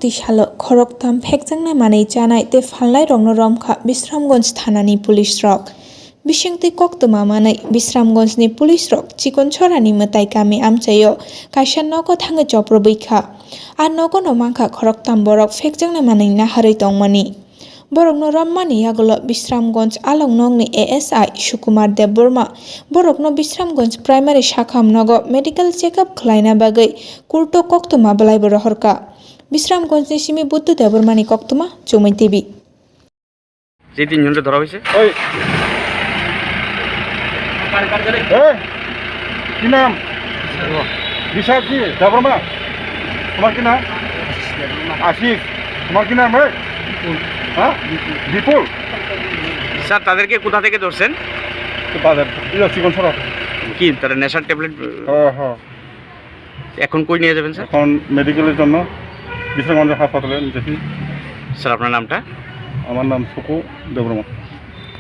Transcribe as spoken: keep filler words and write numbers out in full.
Tei salo khoroktham phekjaknai manwi chanai tei phalnairokno romkha Bisramganj thanani police rok. Bisingtwi koktwma manwi Bisramganjni police rok Chikonchorani mwtai kami amchaio kaisa nogo thangwi choprobwi kha. A nogono mankha khoroktham borok phekjaknai manwi naharwi tongmani. Borokno rommani yagulo Bisramganj alongnokni A S I Sukumar Debbarma borokno Bisramganj Primary Sakham nogo medical checkup khlaina bagwi courto koktwma bwlaibo rohorkha. Bisramganjni simi Buddha Debbarmani koktwma Chumui T V. যে তিনজনকে ধরা হয়েছে। ওই। এই, কি নাম? বিশাল কি? দেববর্মা? তোমার কি নাম? আশিস। তোমার কি নাম রে? হ্যাঁ? বিপুল। স্যার, তাদেরকে কোথা থেকে ধরছেন? তো বাজার, এই চিকন সরা। কি, তারা নেশার ট্যাবলেট? হ্যাঁ, হ্যাঁ। এখন কই নিয়ে যাবেন, স্যার? এখন মেডিকেলের জন্য বিশ্রামগঞ্জ হাসপাতালে নিতেছি। স্যার, আপনার নামটা? আমার নাম সুকু দেববর্মা।